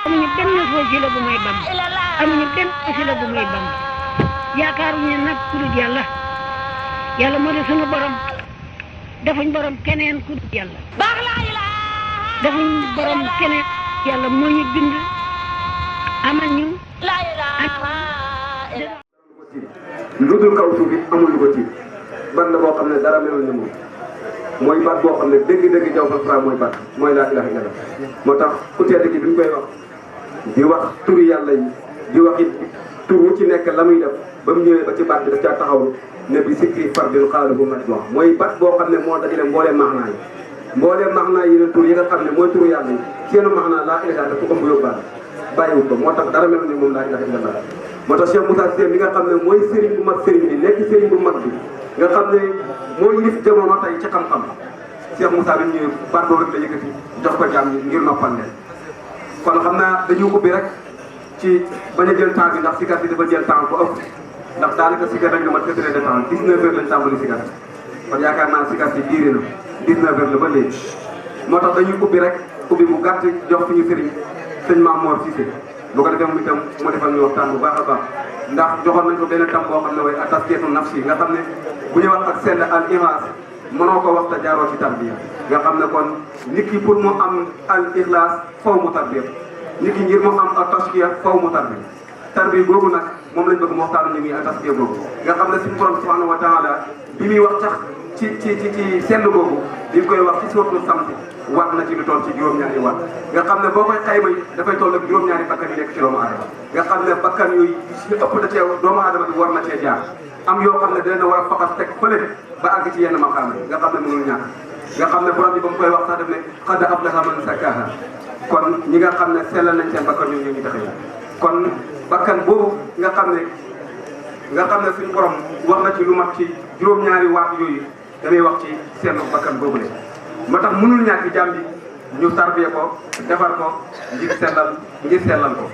amuñu benn wasila bu may Bamba amuñu benn wasila bu may Bamba yaakaaruñu nag ku dul yàlla yàlla moo di sunu borom defuñ borom keneen ku dul yàlla defuñ borom keneen yàlla moo ñu bind amal ñu lu dul kaw suuf it amul lu ko tiit ban la boo xam ne dara melul ni moom mooy baat boo xam ne dëgg-dëgg jaw fa fra mooy baat mooy laa ilaha illallah moo tax ku tedd ki bi ñu koy wax di wax turi yàlla yi di wax it tur wu ci nekk la muy def ba mu ñëwee ba ci baat bi daf caa taxaw ne bi sikki fardin xaalahu majmu'a mooy baat boo xam ne moo dajale mbooleem maxnaa yi mbooleem maxnaa yi yeneen tur yi nga xam ne mooy turu yàlla yi seenu maxnaa laa ilaha dafa ëmb yóbbaale bàyyiwul ko moo tax dara melul ni moom laa ilaha illallah moo tax Cheikh Moussa Cissé mi nga xam ne mooy sëriñ bu mag sëriñ bi nekk sëriñ bu mag bi nga xam ne moo yilif jamono tey ci xam-xam Cheikh Moussa bi ñëwee baat boobu rek la yëkkati jox ko jàmm ngir noppal leen kon xam naa dañu ubbi rek ci bañ a jël temps bi ndax sikar si dafa jël temps bu ëpp ndax daanaka sikar dañ ko mat 4 heures de temps 19 heures lañ tàmbali sikar kon yaakaar naa sikar si diire na 19 heures la ba léegi moo tax dañuy ubbi rek ubbi bu gàtt jox suñu sëriñ sëñ Mame Mor Cissé bu ko defee moom itam mu defal ñu waxtaan bu baax a baax ndax joxoon nañ ko benn tam boo xam ne way ataskiyatu nafsi nga xam ne bu ñu wax ak sell al ixlaas mënoo ko wax te jaaroo ci tarbiya nga xam ne kon nit ki pour mu am al ixlaas faw mu tarbiya nit ki ngir mu am al taskiya faw mu tarbiya boobu nag moom lañ bëgg mu waxtaan ñu ngi al taskiya boobu nga xam ne suñu borom subhanahu wa taala bi muy wax sax ci sell boobu bi ñu koy wax ci suratul samsi wat na ci lu toll ci juróom-ñaari wat nga xam ne boo koy xayma yi dafay toll ak juróom-ñaari bakkan yi nekk ci doomu aadama nga xam ne bakkan yooyu si ëpp da cee doomu aadama bi war na cee jaar am yoo xam ne dina war a faxas teg fële ba àgg ci yenn maqaama nga xam ne mënul ñàkk nga xam ne borom bi ba mu koy wax sax def ne qad aflaha man zakkaha kon ñi nga xam ne sellal nañ seen bakkan yooyu ñu taxee kon bakkan boobu nga xam ne suñu borom wax na ci lu mat ci juróom-ñaari waat yooyu damay wax ci seen bakkan boobu le moo tax mënul ñàkk jàmm bi ñu tarbiye ko defar ko ngir sellal ko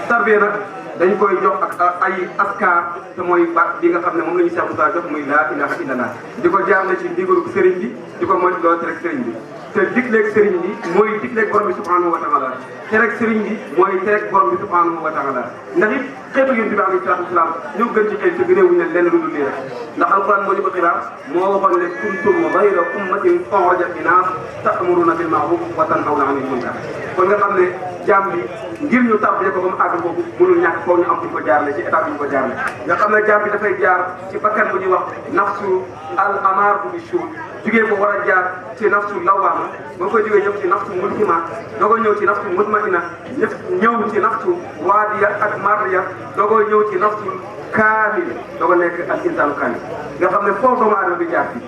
tarbiye nag dañ koy jox ak ay askar te mooy baat bi nga xam ne moom la ñu Cheikh Moussa jox muy laa ilaha illallah di ko jaarale ci ndigalu sëriñ bi di ko moytu loo te rek sëriñ bi te digleeg sëriñ bi mooy digleeg borom bi subhanahu wa taala te rek sëriñ bi mooy te rek borom bi subhanahu wa taala ndax it xeetu yonent bi alayhi salaatu wasalaam ñoo gën ci xeet te gëneewuñu leen lenn lu dul lii rek ndax alquran moo ñu ko xibaar moo waxoon ne kuntum ghayra ummatin ukhrijat linnaas ta'muruna bil ma'ruf wa tanhawna 'anil munkar kon nga xam ne jaam bi ngir ñu tarbiye ko ba mu àgg boobu mënul ñàkk foofu ñu am fu ñu ko jaarale ci état bi ñu ko jaarale nga xam ne jaam bi dafay jaar ci bakkan bu ñuy wax nafsu al amaaratu bi suu jugee ko war a jaar ci nafsu lawaama boo ko jógee ñëw ci nafsu mulhima doo ko ñëw ci nafsu mutmaina ñëw ci nafsu waadiya ak mardiya doo ko ñëw ci nafsu kaamil doo ko nekk al insaanu kaamil nga xam ne foofu doomu aadama bi jaar fi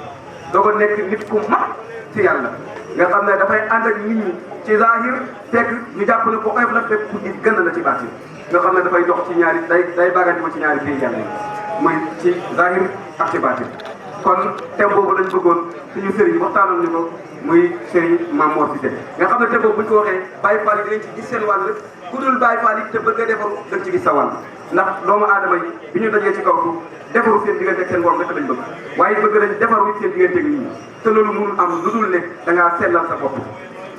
doo ko nekk nit ku mat ci yàlla nga xam ne dafay ànd ak nit ñi ci zahir fekk ñu jàpp ne ko oyof la fekk ku gën la ci baatin nga xam ne dafay dox ci ñaari day bagante ko ci ñaari pays yàlla yi muy ci zahir ak ci baatin kon thème boobu lañ bëggoon suñu sëriñ waxtaanoon ñu ko muy sëriñ Mame Mor Cissé nga xam ne thème boobu bu ñu ko waxee Baye Fall yi dinañ ci gis seen wàll ku dul Baye Fall yi te bëgg a defaru dañ ci gis sa wàll ndax doomu aadama yi bi ñu dajee ci kaw suuf defaru seen diggante ak seen borom rek lañ bëgg waaye bëgg nañ defaru seen diggante ak nit ñi te loolu mënul am lu dul ne da ngaa sellal sa bopp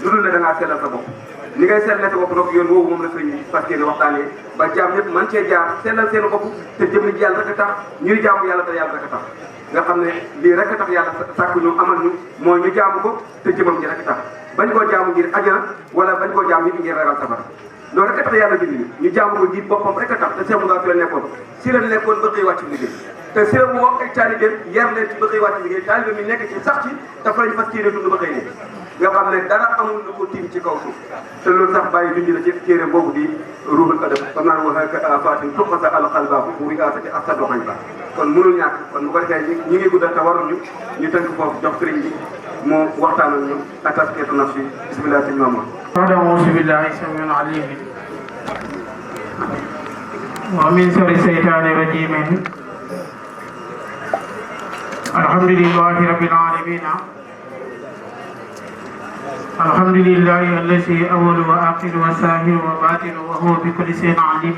lu dul ne da ngaa sellal sa bopp ni ngay sellalee sa bopp nag yoon woowu moom la sëriñ bi fas yéene waxtaanee ba jaam ñëpp man cee jaar sellal seen bopp te jëm ni yàlla rek a tax ñuy jaamu yàlla te yàlla rek a tax nga xam ne lii rek a tax yàlla sàkk ñu amal ñu mooy ñu jaamu ko te jëmam ji rek a tax bañ koo jaamu ngir ajana wala bañ koo jaamu ngir ragal safara loolu rek a tax yàlla bind ñu jaamu ko ngir boppam rek a tax te Cheikh Moussa fi la nekkoon si la nekkoon ba xëy wàcc liggéey te si la woo ay taalibeem yar leen ci ba xëy wàcc liggéey taalibe mi nekk ci sax ci dafa lañ fas yéene dund ba xëy ne nga xam ne dara amul lu ko tiim ci kaw suuf te loolu sax bàyyi duñu la ci téere boobu di ruuxul adab xam naa wax ak fatin tuqasa al qalbaahu bu rigaasati ak sa doxañ ba kon mënul ñàkk kon bu ko defee ñu ngi guddal te waruñu ñu tënk foofu jox sëriñ bi mu waxtaan ak ñu ak taskiyatu nafsi bismillah sëñ Mamour a'uuzu billahi samii'il aliim wa min sharri shaytaani rajiim alhamdulillahi rabbil aalamiin الحمد لله الذي أول وآخر وساهر وباطن وهو بكل شيء عليم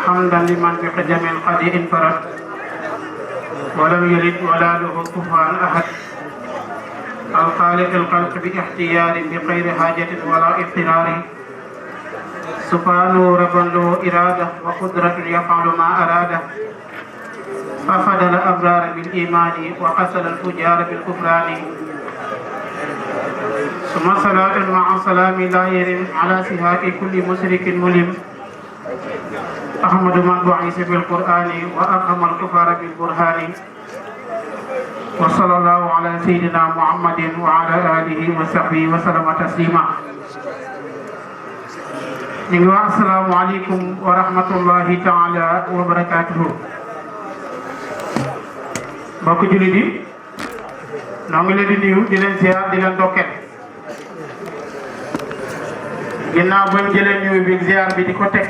حمدا لمن بقدم قد انفرد ولم يلد ولا له كفوا أحد الخالق الخلق باختيار بغير حاجة ولا اضطرار سبحانه ربا له إرادة وقدرة يفعل ما أراده ففضل الأبرار بالإيمان وقتل الفجار بالكفران ثم صلاة مع سلام لا يرم على سهاك كل مشرك ملم أحمد من بعث بالقرآن وأقام الكفار بالبرهان وصلى الله على سيدنا محمد وعلى آله وصحبه وسلم تسليما السلام عليكم ورحمة الله تعالى وبركاته mbokk jullit yi noo ngi leen di nuyu di leen ziar di leen dokkeel ginnaaw bañ jëlee nuyu bi ziar bi di ko teg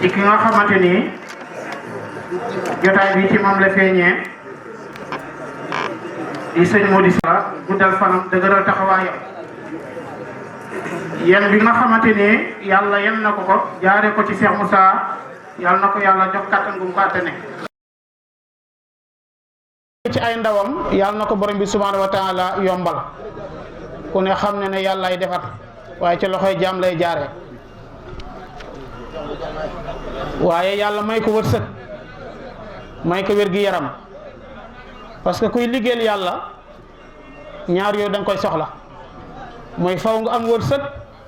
ci ki nga xamante ni jotaay bi ci moom la feeñee di sëñ Modou Sala guddal fanam dëgëral taxawaayam yéen bi nga xamante ni yàlla yen na ko jaare ko ci Cheikh Moussa yàlla na ko yàlla jox kàttan gu mu ko attane ci ay ndawam yàlla na ko borom bi subhanahu wa taala yombal ku ne xam ne yàlla ay defar waaye ci loxoy jaam lay jaare waaye yàlla may ko wërsëg may ko wér gi yaram parce que kuy liggéeyal yàlla ñaar yooyu da nga koy soxla mooy faw nga am wërsëg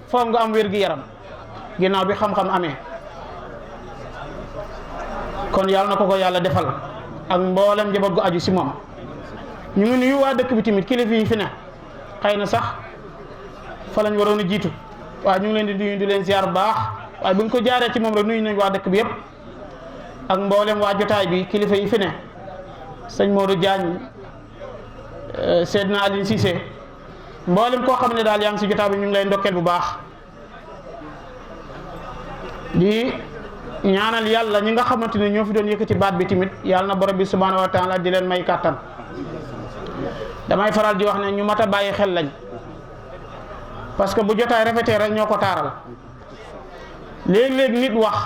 faw nga am wér gi yaram ginnaaw bi xam-xam amee kon yàlla na ko yàlla defal ak mboolem njaboot gu aju si moom ñu ngi nuyu waa dëkk bi tamit kilifa yi fi ne xëy na sax fa lañ waroon a jiitu waaye ñu ngi leen di nuyu di leen ziar bu baax waaye bu ñu ko jaaree ci moom rek nuyu nañ waa dëkk bi yëpp ak mboolem waa jotaay bi kilifa yi fi ne sëñ Modou Diagne Seydina Aline Cissé mboolem koo xam ne daal yaa ngi si jotaay bi ñu ngi lay ndokkeel bu baax di ñaanal yàlla ñi nga xamante ne ñoo fi doon yëkkati baat bi tamit yàlla na borom bi subhanahu wa taala di leen may kàttan damay faral di wax ne ñu mat a bàyyi xel lañ parce que bu jotaay rafetee rek ñoo ko taaral léeg-léeg nit wax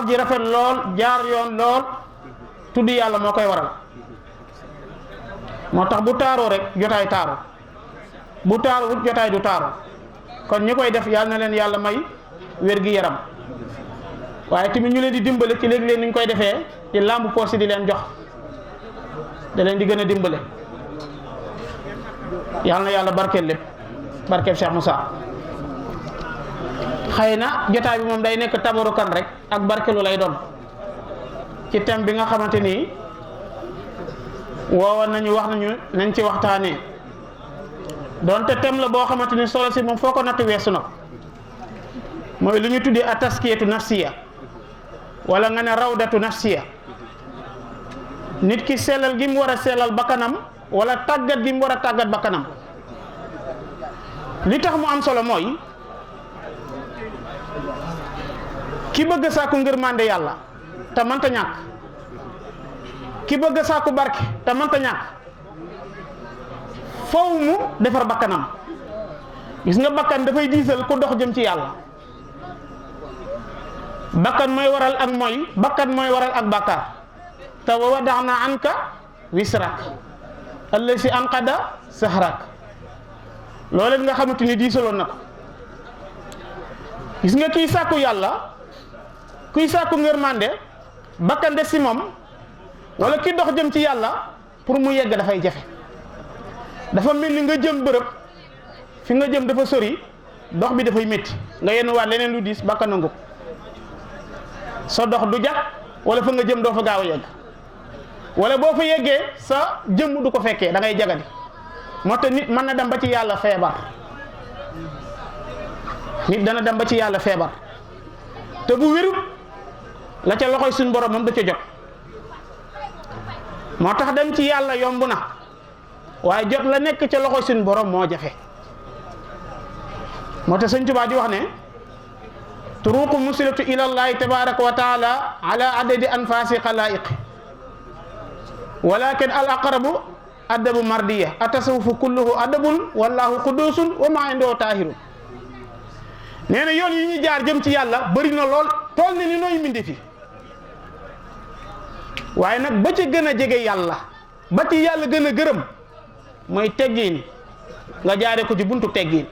ji rafet lool jaar yoon lool tudd yàlla moo koy waral moo tax bu taaroo rek jotaay taaru bu taaruwut jotaay du taaru kon ñi koy def yàlla na leen yàlla may wér gi yaram waaye tamit ñu leen di dimbale ci léegi leen ni ñu koy defee ci làmb poos di leen jox da leen di gën a dimbale yàlla na yàlla barkeel lépp barkeel Cheikh Moussa xëy na jotaay bi moom day nekk tabarukan rek ak barkeelu lay doon ci thème bi nga xamante ni woowoon nañu wax nañu nañ ci waxtaanee doonte thème la boo xamante ni solo si moom foo ko natt weesu na mooy lu ñu tuddee a taskiyatu nafsiya wala nga ne rawdatu nafsiya nit ki sellal gi mu war a sellal bakkanam wala tàggat gi mu war a tàggat bakkanam li tax mu am solo mooy ki bëgg sàkku ngërmande yàlla te mënta ñàkk ki bëgg sàkku barke te mënta ñàkk faw mu defar bakkanam gis nga bakkan dafay diisal ku dox jëm ci yàlla bakkan mooy waral ak mooy bakkan mooy waral ak bàkkaar te wa wadaana anka wisrak allasi anqada sahrak loolu nga xamante ni diisaloon na ko gis nga kiy sàkku yàlla kuy sàkku ngërmande bakkan des si moom wala ki dox jëm ci yàlla pour mu yegg dafay jafe dafa mel ni nga jëm bërëb fi nga jëm dafa sori dox bi dafay métti nga yenn waat leneen lu diis bakkan nangu sa dox du jag wala fa nga jëm doo fa gaaw a yegg wala boo fa yeggee sa jëmm du ko fekkee da ngay jagadi moo tax nit mën na dem ba ci yàlla feebar nit dana dem ba ci yàlla feebar te bu wérut la ca loxoy suñ borom moom da ca jot moo tax dem ci yàlla yomb na waaye jot la nekk ca loxoy suñ borom moo jafe moo tax Sëñ Tuubaa di wax ne turuqu musilatu ila llahi tabaraka wa taala ala adadi anfasi xalaiq walakin al aqrabu adabu mardiya atasawufu kulluhu adabun wallahu qudusun wa ma indoo taahirun nee na yoon yi ñu jaar jëm ci yàlla bëri na lool tool ne ni nooy mindi fi waaye nag ba ci gën a jege yàlla ba ci yàlla gën a gërëm mooy teggiin nga jaare ko ci buntu teggiin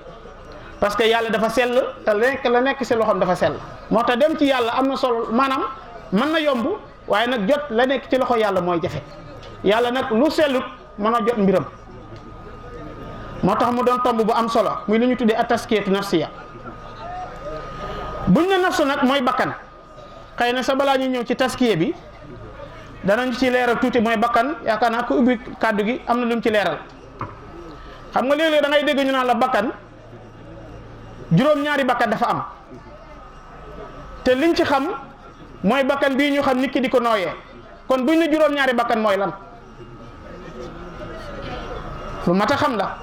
parce que yàlla dafa sell te la nekk si loxoom dafa sell moo tax dem ci yàlla am na solo maanaam mën na yomb waaye nag jot la nekk ci loxo yàlla mooy jafe yàlla nag lu sellut mën a jot mbiram moo tax mu doon tomb bu am solo muy lu ñu tuddee ataskiyatu nafsiya buñ ne nafsu nag mooy bakkan xëy na sa balaa ñu ñëw ci taskiye bi danañ ci leeral tuuti mooy bakkan yaakaar naa ko ubbi kàddu gi am na lu mu ci leeral xam nga léeg-léeg da ngay dégg ñu naan la bakkan juróom-ñaari bakkan dafa am te liñ ci xam mooy bakkan bii ñu xam nit ki di ko nooyee kon buñ ne juróom-ñaari bakkan mooy lan lu mat a xam la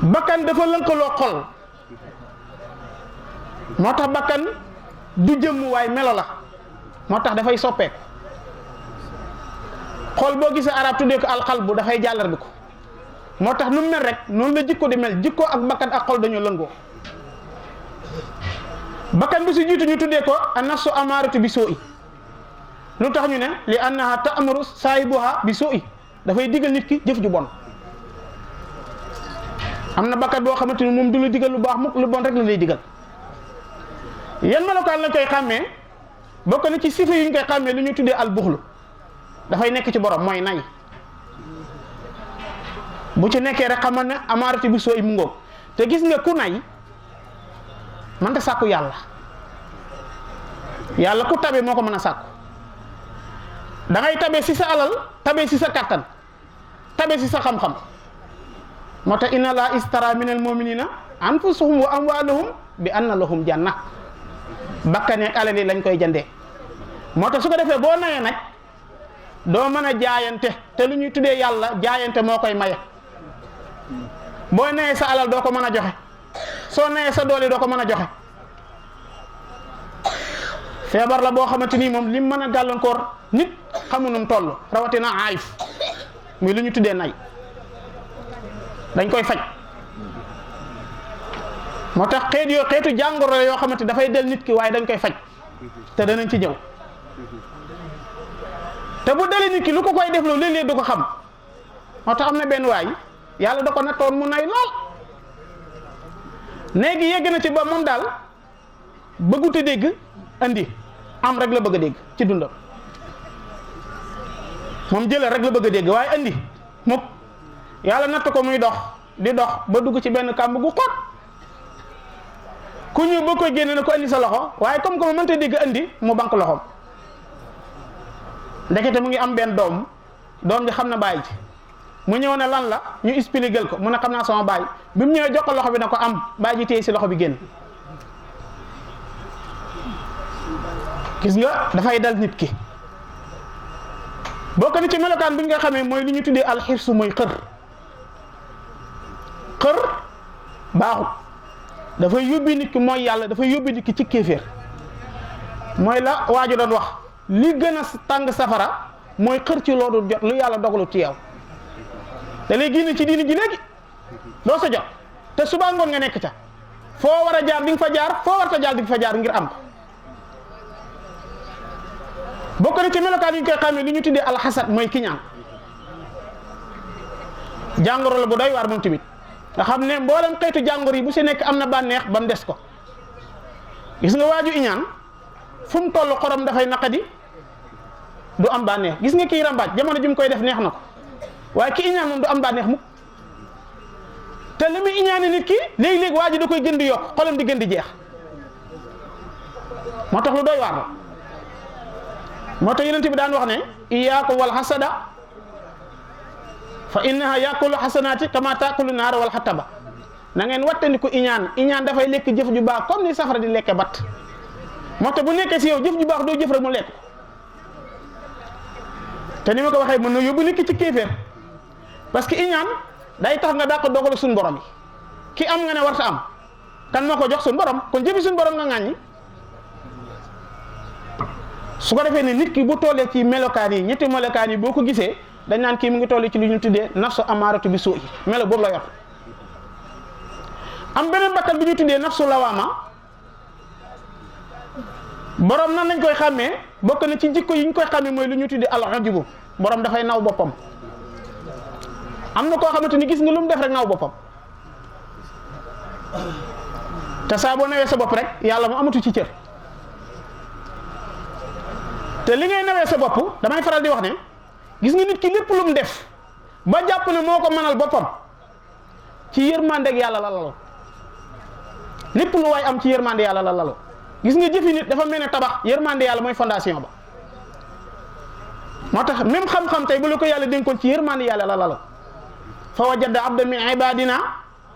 bakkan dafa lënkaloo xol moo tax bakkan du jëmm waaye melo la moo tax dafay soppeeku xol boo gisee arab tuddee ko alxalbu dafay jàllar bi ko moo tax nu mel rek noonu la jikko di mel jikko ak bakkan ak xol dañoo lëngoo bakkan bu si jiitu ñu tuddee ko an-nafsu amaaratu bi soo i lu tax ñu ne li annaha ta'muru saahibaha bi soo i dafay digal nit ki jëf ju bon am na bakkan boo xamante ni moom du la digal lu baax mukk lu bon rek la lay digal yan melokaan lañ koy xàmmee bokk na ci sifa yi ñu koy xàmmee lu ñu tuddee al buxlu dafay nekk ci borom mooy nay bu ci nekkee rek xamal ne amaarati bi soo i mu ngóob te gis nga ku nay man ta sàkku yàlla ku tabe moo ko mën a sàkku da ngay tabe si sa alal tabe si sa kàttan tabe si sa xam-xam moo tax inna laa istara min al muminina anfusahum wa amwalahum bi anna lahum janna bakkan ak alal yi lañ koy jëndee moo tax su ko defee boo nayee nag doo mën a jaayante te lu ñuy tuddee yàlla jaayante moo koy maye boo nayee sa alal doo ko mën a joxe soo nayee sa doole doo ko mën a joxe feebar la boo xamante ni moom lim mën a gàllankoor nit xamunum toll rawatina aayif muy lu ñu tuddee nay dañ koy faj moo tax xeetu jàngoro la yoo xamante dafay del nit ki waaye dañ koy faj te danañ ci ñëw te bu dalee nit ki lu ko koy def loolu léeg-léeg du ko xam moo tax am na benn waay yàlla da ko nattoon mu nay lool léegi yegg na ci ba moom daal bëggut a dégg andi am rek la bëgg a dégg ci dundam moom jëlee rek la bëgg a dégg waaye andi mukk yàlla natt ko muy dox di dox ba dugg ci benn kàmb gu xóot ku ñëw boo koy génne na ko andi sa loxo waaye comme que ma mënta dégg andi mu bank loxoom ndekete mu ngi am benn doom ji xam na bàyyi ci mu ñëw ne lan la ñu expliquer ko mu ne xam naa sama baay bi mu ñëwee jox ko loxo bi ne ko am baay ji téye si loxo bi génn gis nga dafay dal nit ki bokk na ci melokaan bu ñu nga xamee mooy li ñu tuddee alxirsu mooy xër baaxut dafay yóbbi nit ki mooy yàlla dafay yóbbi nit ki ci kéeféer mooy la waaju doon wax li gën a tàng safara mooy xër ci loolu jot lu yàlla dogalu ci yow da lay génne ci diini ji léegi doo sa jot te suba ngoon nga nekk ca foo war a jaar di nga fa jaar foo war a jaar di nga fa jaar ngir am bokk na ci melokaan yi ñu koy xamee li ñu tuddee alxasad mooy kiñaan jàngoro la bu doy waar moom tamit nga xam ne mboolem xeetu jàngoro yi bu si nekk am na bànneex ba mu des ko gis nga waaju iñaan fu mu toll xorom dafay naqadi du am bànneex gis nga kii rambaaj jamono ji mu koy def neex na ko waaye ki iñaan moom du am bànneex mukk te li muy iñaane nit ki léegi-léegi waa ji da koy gën di yokk xolam di gën di jeex moo tax lu doy waar la moo tax yonent bi daan wax ne iyaakum wal hasada fa innaha yakulu hasanati kama taakulu naar wal xataba na ngeen wattandiku iñaan dafay lekk jëf ju baax comme ni safara di lekke bat moo tax bu nekkee si yow jëf ju baax doo jëf rek mu lekk te ni ma ko waxee mën na yóbbu nit ki ci kéeféer parce que iñaan day tax nga dàq dogalu suñ borom yi ki am nga ne warta am kan moo ko jox suñ borom kon jëfi suñ borom nga ŋàññi su ko defee ne nit ki bu tollee ci melokaan yi ñetti melokaan yi boo ko gisee dañ naan kii mu ngi toll ci lu ñu tuddee nafsu amaaratu bi suu'i melo boobu la yor am beneen bakkan bi ñu tuddee nafsu lawaama borom nan lañ koy xàmmee bokk na ci jikko yi ñu koy xàmmee mooy lu ñu tuddee al ujubu borom dafay naw boppam am na koo xamante ni gis nga lu mu def rek naw boppam te saa boo nawee sa bopp rek yàlla mu amatu ci cër te li ngay nawee sa bopp damay faral di wax ne gis nga nit ki lépp lu mu def ba jàpp ne moo ko mënal boppam ci yërmande ak yàlla la lalo lépp lu waay am ci yërmande yàlla la lalo gis nga jëfi nit dafa mel ne tabax yërmande yàlla mooy fondation ba moo tax même xam-xam tey bu la ko yàlla dénkoon ci yërmande yàlla la lalo fa wajada abda min ibadina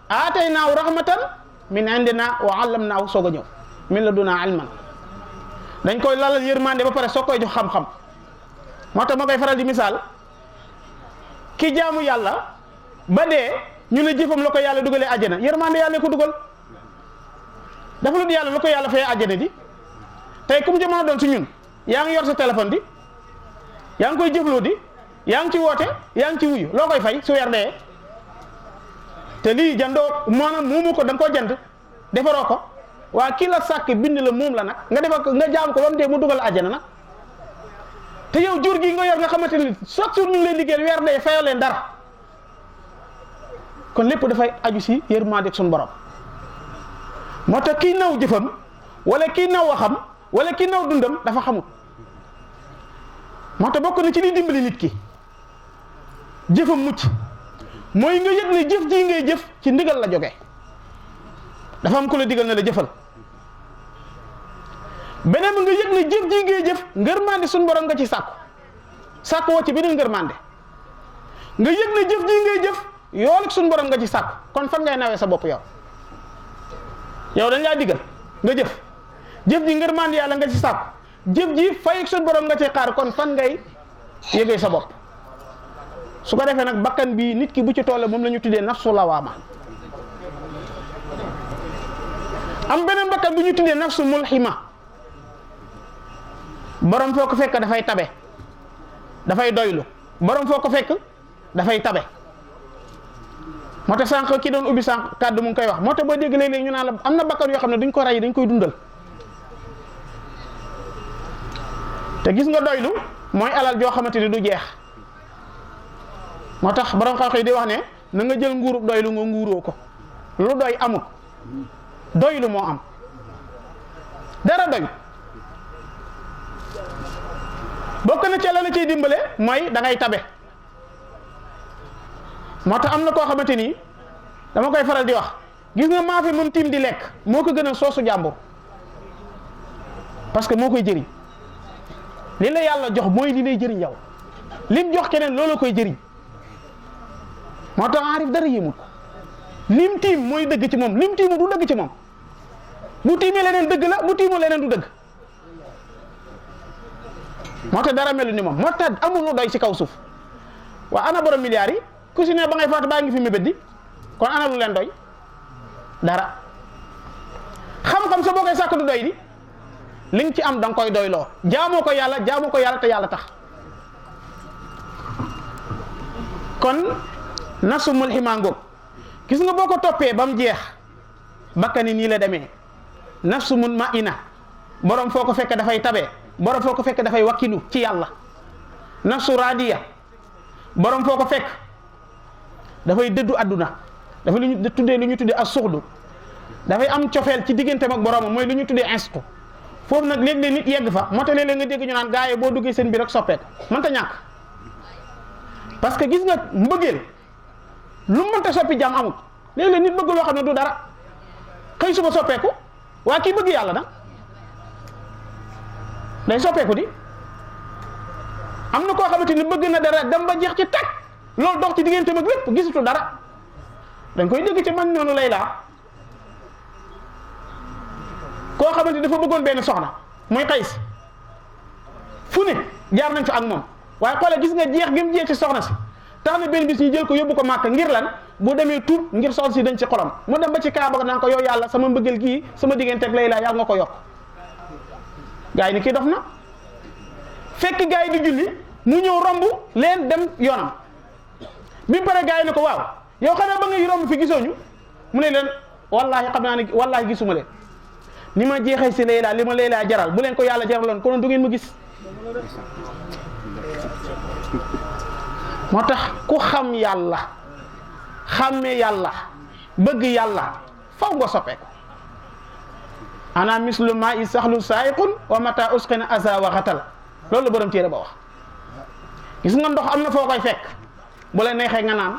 aataynaahu rahmatan min indina wa allamnaahu soog a ñëw min ladunaa ilman dañ koy lalal yërmande ba pare soo koy jox xam-xam moo tax ma koy faral di misaal ki jaamu yàlla ba dee ñu ne jëfam la ko yàlla dugalee àjjana yërmande yàlla ko dugal dafa lu yàlla la ko yàlla fay àjjana di tey comme jamono doon si ñun yaa ngi yor sa téléphone di yaa ngi koy jëfloo di yaa ngi ci woote yaa ngi ci wuyu loo koy fay su weer dee te lii jandoo maanaam moomu ko da nga koo jënd defaroo ko waa kii la sàkk bind la moom la nag nga defal ko nga jaam ko ba mu dee mu dugal àjjana nag te yow jur gi nga yor nga xamante ni chaque jour ñu ngi lay liggéeyal weer dee fayoo leen dara kon lépp dafay aju si yërmande ak suñu borom moo tax kii naw jëfam wala kii naw waxam wala kii naw dundam dafa xamut moo tax bokk na ci liy dimbali nit ki jëfam mucc mooy nga yëg ne jëf ji ngay jëf ci ndigal la jógee dafa am ku la digal na la jëfal beneen bi nga yëg ne jëf ji ngay jëf ngërmande suñu borom nga ci sàkku woo ci beneen ngërmande nga yëg ne jëf ji ngay jëf yool ak suñu borom nga ci sàkku kon fan ngay nawee sa bopp yow dañ laa digal nga jëf ji ngërmande yàlla nga ci sàkku jëf ji fay ak suñu borom nga ci xaar kon fan ngay yëgee sa bopp su ko defee nag bakkan bii nit ki bu ci tolle moom la ñu tuddee nafsu lawaama am beneen bakkan bu ñu tuddee nafsu mulhima borom foo ko fekk dafay tabe dafay doylu borom foo ko fekk dafay tabe moo tax sànq ki doon ubbi sànq kàddu mu ngi koy wax moo tax boo dégg léeg-léeg ñu naan la am na bakkan yoo xam ne duñ ko rey dañ koy dundal te gis nga doylu mooy alal joo xamante ni du jeex moo tax borom xam-xam yi di wax ne na nga jël nguurub doylu nga nguuroo ko lu doy amul doylu moo am dara doy bokk na ca la ciy dimbale mooy da ngay tabe moo tax am na koo xamante ni dama koy faral di wax gis nga maafe moom tiim di lekk moo ko gën a soosu jàmbur parce que moo koy jëriñ li la yàlla jox mooy li lay jëriñ yow lim jox keneen loolu koy jëriñ moo tax aarif dara yéemul ko lim tiim mooy dëgg ci moom lim tiimu du dëgg ci moom bu tiimee leneen dëgg la bu tiimoo leneen du dëgg moo tax dara melu ni moom moo tax amul lu doy ci kaw suuf waa ana borom milliards yi ku si ne ba ngay faatu baa ngi fi mébét di kon ana lu leen doy dara xam-xam sa boo koy sàkk du doy di li nga ci am da nga koy doyloo jaamoo ko yàlla te yàlla tax kon nafsu mulhima ngoog gis nga boo ko toppee ba mu jeex bakkani nii la demee nafsu mutmaina borom foo ko fekk dafay tabe borom foo ko fekk dafay wakkilu ci yàlla nafsu radiya borom foo ko fekk dafay dëddu àdduna dafa lu ñu tuddee as suxdu dafay am cofeel ci digganteem ak boromam mooy lu ñu tuddee instu foofu nag léeg-léeg nit yegg fa moo tax léeg-léeg nga dégg ñu naan gaa yi boo duggee seen biir rek soppeeku mënta ñàkk parce que gis nga mbëggeel lu mënta soppi jàmm amul léeg-léeg nit bëgg loo xam ne du dara xëy suba soppeeku waa kii bëgg yàlla nag day soppeeku di am na koo xamante ni bëgg na dara dem ba jeex ci tag loolu dox ci digganteem ak lépp gisatu dara dañ koy dégg ci man noonu lay laa koo xamante ni dafa bëggoon benn soxna muy Qays fu ne jaar nañ fa ak moom waaye xoolal gis nga jeex gi mu jeex ci soxna si tax na benn bis ñu jël ko yóbbu ko Màkka ngir lan bu demee tuub ngir soxna si dañ ci xolam mu dem ba ci Kaaba naan ko yow yàlla sama mbëggeel gii sama digganteeg Layla yàlla nga ko yokk gaa yi ni kii dof na fekk gaa yi di julli mu ñëw romb leen dem yoonam bi mu paree gaa yi ne ko waaw yow xanaa ba ngay romb fi gisooñu mu ne leen wallaahi xam naa ne wallaahi gisuma leen ni ma jeexee si Layla li ma Layla jaral bu leen ko yàlla jaraloon konoon du ngeen ma gis moo tax ku xam yàlla xàmmee yàlla bëgg yàlla faw nga soppeeku ana mislu ma i saxlu saayiqun wa mata usqina asa wa xatal loolu la borom téere ba wax gis nga ndox am na foo koy fekk bu la neexee nga naan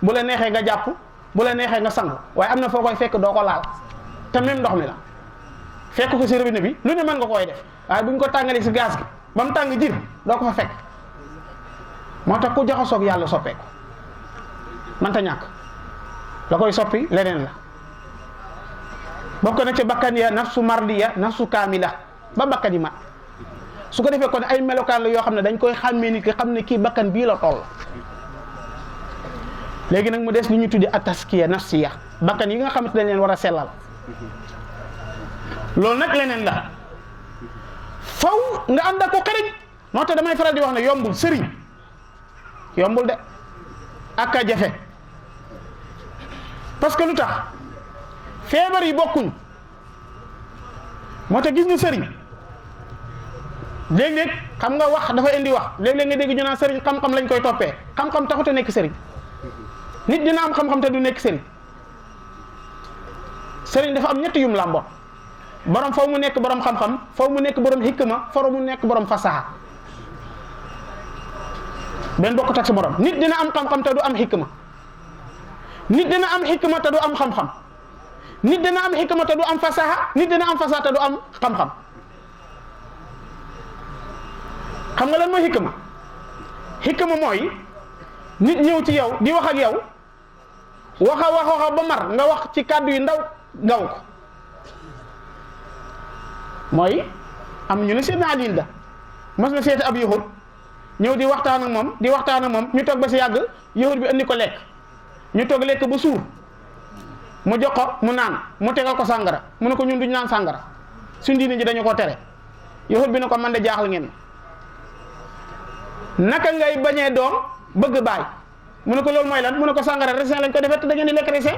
bu la neexee nga jàpp bu la neexee nga sangu waaye am na foo koy fekk doo ko laal te même ndox mi la fekk ko si robinet bi lu ne mën nga koy def waaye bu ñu ko tàngalee si gaz gi ba mu tàng jir doo ko fa fekk moo tax ku jaxasoog yàlla soppeeku mënta ñàkk la koy soppi leneen la bokk na ci bakkan ya nafsu mardiya nafsu kaamila ba bakkan yi mat su ko defee kon ay melokaan la yoo xam ne dañ koy xàmmee nit ki xam ne kii bakkan bii la toll léegi nag mu des li ñuy tuddi ataskiya nafsiya bakkan yi nga xamante dañ leen war a sellal loolu nag leneen la faw nga ànd ak ko xëriñ moo tax damay faral di wax ne yombul sëriñ yombul de ak a jafe parce que lu tax feebar yi bokkuñ moo tax gis nga sëriñ léeg-léeg xam nga wax dafa indi wax léeg-léeg nga dégg ñu naan sëriñ xam-xam lañ koy toppee xam-xam taxut a nekk sëriñ nit dina am xam-xam te du nekk sëriñ sëriñ dafa am ñetti yum làmboon borom faw mu nekk borom xam-xam faw mu nekk borom hikma faw mu nekk borom fasaha benn bokkut ak sa borom nit dina am xam-xam te du am hikma nit dina am hikma te du am xam-xam nit dina am hikma te du am fasaha nit dina am fasaha te du am xam-xam xam nga lan mooy hikma hikma mooy nit ñëw ci yow di wax ak yow waxa ba mar nga wax ci kàddu yu ndaw gaw ko mooy am ñu ne seen aliin da mas na seeti ab yahud ñëw di waxtaan ak moom ñu toog ba si yàgg yahud bi andi ko lekk ñu toog lekk ba suur mu jox ko mu naan mu tegal ko sàngara mu ne ko ñun duñ naan sàngara suñ diine ji dañu ko tere yahud bi ne ko man de jaaxal ngeen naka ngay bañee doom bëgg baay mu ne ko loolu mooy lan mu ne ko sàngara raisin lañ ko defee te da ngeen di lekk raisin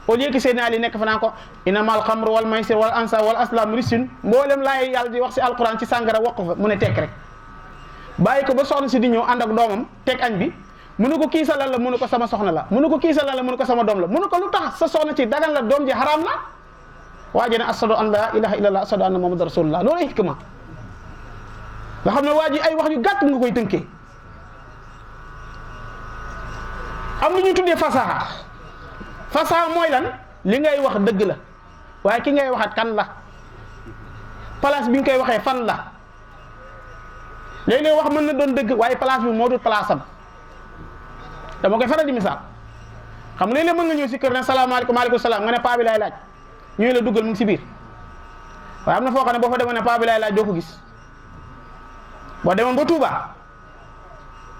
au lieu que seen ali nekk fa naan ko inamal xamru wal maysir wal ansab wal aslam risun mboolem laay yàlla di wax si alquran ci sàngara wax ko fa mu ne tekk rek bàyyi ko ba soxna si di ñëw ànd ak doomam teg añ bi mu ne ko kii sa lan la mu ne ko sama soxna la mu ne ko kii sa lan la mu ne ko sama doom la mu ne ko lu tax sa soxna ci dagan la doom ji xaraam la waa ji ne ashadu an la ilaha illallah ashadu anna muhammad rasulullah loolu hikma nga xam ne waa ji ay wax yu gàtt nga koy tënkee am lu ñuy tuddee fasaha fasaha mooy lan li ngay wax dëgg la waaye ki ngay waxat kan la place bi nga koy waxee fan la léeg-léeg wax mën na doon dëgg waaye place bi moo dul place am dama koy faral di misaal xam nga léeg-léeg mën nga ñëw si kër ne salaamaaleykum maaleykum salaam nga ne paa bi laay laaj ñooy la duggal mu ngi si biir waaye am na foo xam ne boo fa demoon ne paa bi laay laaj doo ko gis boo demoon ba Touba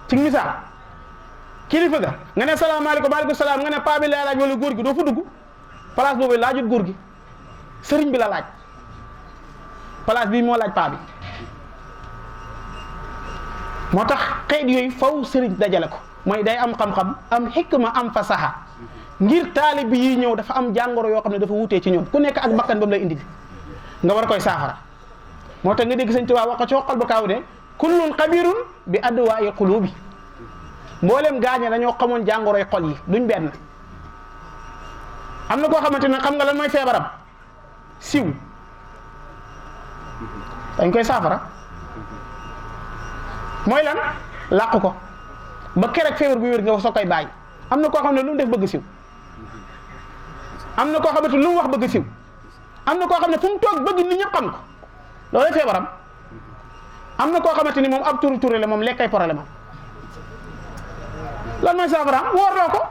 ci misaal kilifa ga nga ne salaamaaleykum maaleykum salaam nga ne paa bi laay laaj wala góor gi doo fa dugg place boobu laajut góor gi sëriñ bi la laaj place bii moo laaj paa bi moo tax xeet yooyu faw sëriñ dajale ko mooy day am xam-xam am xikma am fasaha ngir taalib yi ñëw dafa am jàngoro yoo xam ne dafa wutee ci ñoom ku nekk ak bakkan ba mu lay indi nga war koy saafara moo tax nga dégg Sëñ Tuubaa wax ko ci xoqal ba kaaw ne kullun xabirun bi adwaa'il qulubi mboolem gaañe dañoo xamoon jàngoroy xol yi duñ benn am na koo xamante ne xam nga lan mooy feebaram siw dañ koy saafara mooy lan làq ko ba keroog feebar bu wér nga soo koy bàyyi am na koo xam ne lu mu def bëgg siw am na koo xamante lu mu wax bëgg siw am na koo xam ne fu mu toog bëgg nit ñi xam ko loolay feebaram am na koo xamante ni moom ab turu la moom lekkay problème am lan mooy saafaraam woorloo ko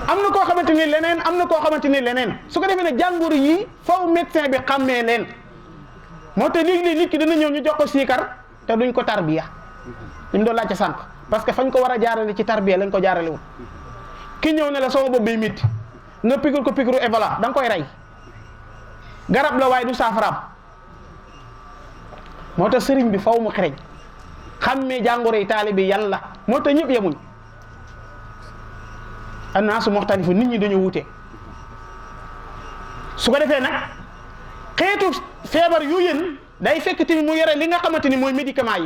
am na koo xamante ni leneen am na koo xamante ni leneen su ko defee ne jàngoro yi faw médecin bi xàmmee leen moo tax léegi nit ki dina ñëw ñu jox ko siikar te duñ ko tarbiya li mu doon laajte sànq parce que fañ ko war a jaarale ci tarbiya lañ ko jaarale wul ki ñëw ne la sama bopp bay métti nga piqûre ko piqûre Ebola da nga koy rey garab la waaye du saafaraam moo tax sëriñ bi faw mu xereñ xàmmee jàngoro yi taalibe yan la moo tax ñëpp yemuñ annaasu muxtalifu nit ñi dañoo wute su ko defee nag xeetu feebar yu yéen day fekk tamit mu yore li nga xamante ni mooy médicament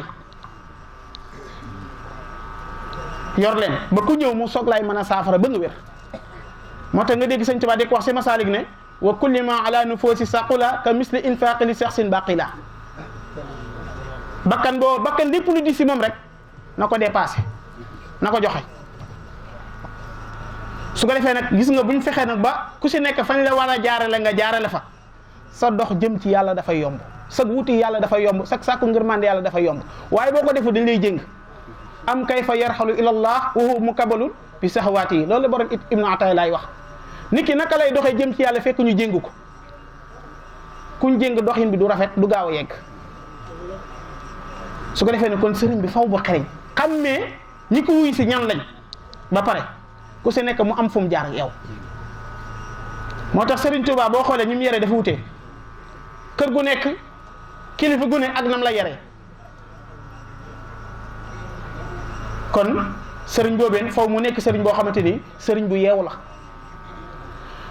yi yor leen ba ku ñëw mu soog lay mën a saafara ba nga wér. moo tax nga dégg Sëñ Tuubaa di ko wax si Masaalik ne wa kulli ma ala nufuusi saqula ka misli infaqi li shakhsin baqila bakkan lépp lu di si moom rek na ko dépassé na ko joxe. su ko defee nag gis nga buñ fexee nag ba ku si nekk fañ la war a jaarale nga jaarale fa sa dox jëm ci yàlla dafay yomb sa wuti yàlla dafay yomb sa sàkku ngërmande yàlla dafay yomb waaye boo ko defu dañ lay jëng am kayfa yarxalu ilallah wa huwa mukabalun bi saxawaati yi loolu la borom Ibnu Ataay laay wax nit ki naka lay doxee jëm ci yàlla fekk ñu jéng ko kuñ jéng doxin bi du rafet du gaaw a yegg. su ko defee ne kon sëriñ bi faw ba xereñ xammee ñi ko wuy si ñan lañ ba pare ku si nekk mu am fu mu jaar ak yow. moo tax Sëriñ Tuubaa boo xoolee ñi mu yare dafa wutee kër gu nekk kilifa gu ne ak nam la yare kon sëriñ boobeen faw mu nekk sëriñ boo xamante ni sëriñ bu yeewu la.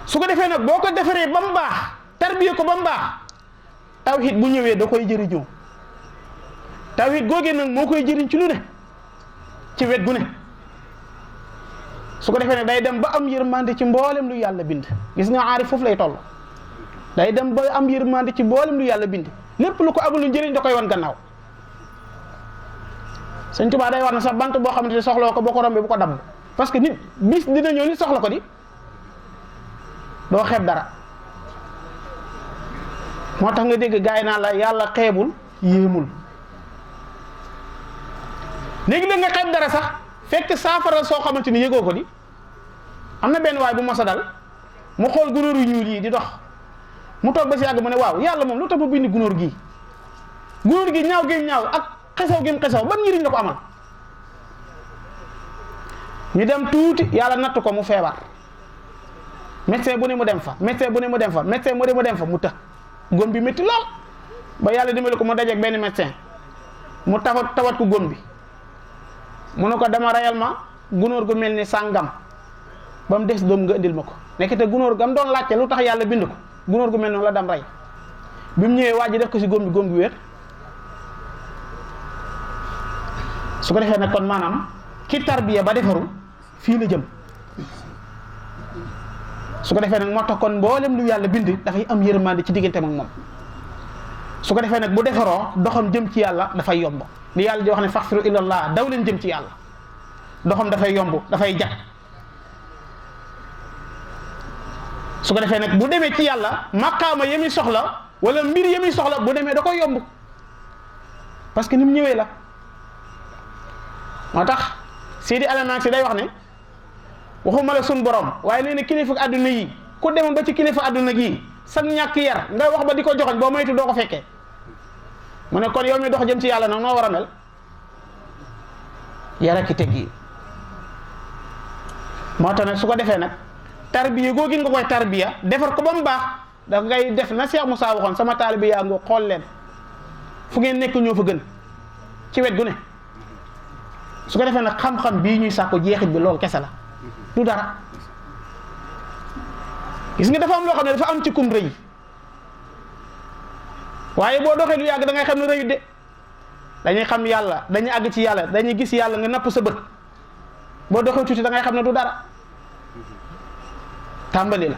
su ko defee nag boo ko defaree ba mu baax tarbiye ko ba mu baax tawhid bu ñëwee da koy jëriñoo tawhid googee nag moo koy jëriñ ci lu ne ci wet gu ne. su ko defee ne day dem ba am yërmande ci mboolem lu yàlla bind gis nga aarif foofu lay toll day dem ba am yërmande ci mboolem lu yàlla bind lépp lu ko amul njëriñ da koy wan gannaaw. Sëñ Tuubaa day wax na sax bant boo xamante ne soxloo ko boo ko rombee bu ko damm parce que nit bis dina ñëw nit soxla ko di doo xeeb dara. moo tax nga dégg gaay yi naan la yàlla xeebul yéemul léegi la nga xeeb dara sax fekk saafara soo xamante ni yëgoo ko di am na benn waay bu mos a dal mu xool gunóor yu ñuul yi di dox mu toog ba si yàgg mu ne waaw yàlla moom lu tax mu bind gunóor gi ñaaw gi ñaaw ak xesaw gi xesaw ban njëriñ la ko amal. ñu dem tuuti yàlla natt ko mu feebar médecin bu ne mu dem fa médecin bu ne mu dem fa médecin bu ne mu dem fa mu të góom bi métti lool ba yàlla dimbali ko mu dajeeg benn médecin mu tawat ko góom bi mu ne ko dama rayal ma gunóor gu mel ni sàngam ba mu des doom nga indil ma ko nekkite gunóor gam doon laajte lu tax yàlla bind ko gunóor gu mel noonu la dam rey bi mu ñëwee waa ji def ko si góom bi wér. su ko defee nag kon maanaam ki tarbiya ba defaru fii la jëm su ko defee nag moo tax kon mboolem lu yàlla bind dafay am yërmande ci diggante ak moom su ko defee nag bu defaroo doxam jëm ci yàlla dafay yomb li yàlla di wax ne faxfiru ilallah daw leen jëm ci yàlla doxam dafay yomb dafay jag su ko defee nag bu demee ci yàlla maqaama yemi soxla wala mbir yemi soxla bu demee da koy yomb parce que ni mu ñëwee la. moo tax Seydi Alamaan Si day wax ne waxuma la sun borom waaye nee na kilifa àdduna yi ku demoon ba ci kilifa àdduna gii sag ñàkk yar nga wax ba di ko joxoñ boo moytu doo ko fekkee mu ne kon yow mi dox jëm ci yàlla nag noo war a mel yar ak teg yi. moo tax nag su ko defee nag tarbiya googi nga koy tarbiya defar ko ba mu baax da ngay def na Cheikh Moussa waxoon sama taalibe yaa ngoo xool leen fu ngeen nekk ñoo fa gën ci wet gu ne. su ko defee nag xam-xam bii ñuy sàkku jeexit bi loolu kese la du dara gis nga dafa am loo xam ne dafa am ci kum rëy waaye boo doxee lu yàgg da ngay xam ne rëyut de dañuy xam yàlla dañuy àgg ci yàlla dañuy gis yàlla nga napp sa bët boo doxee tuuti da ngay xam ne du dara tàmbali la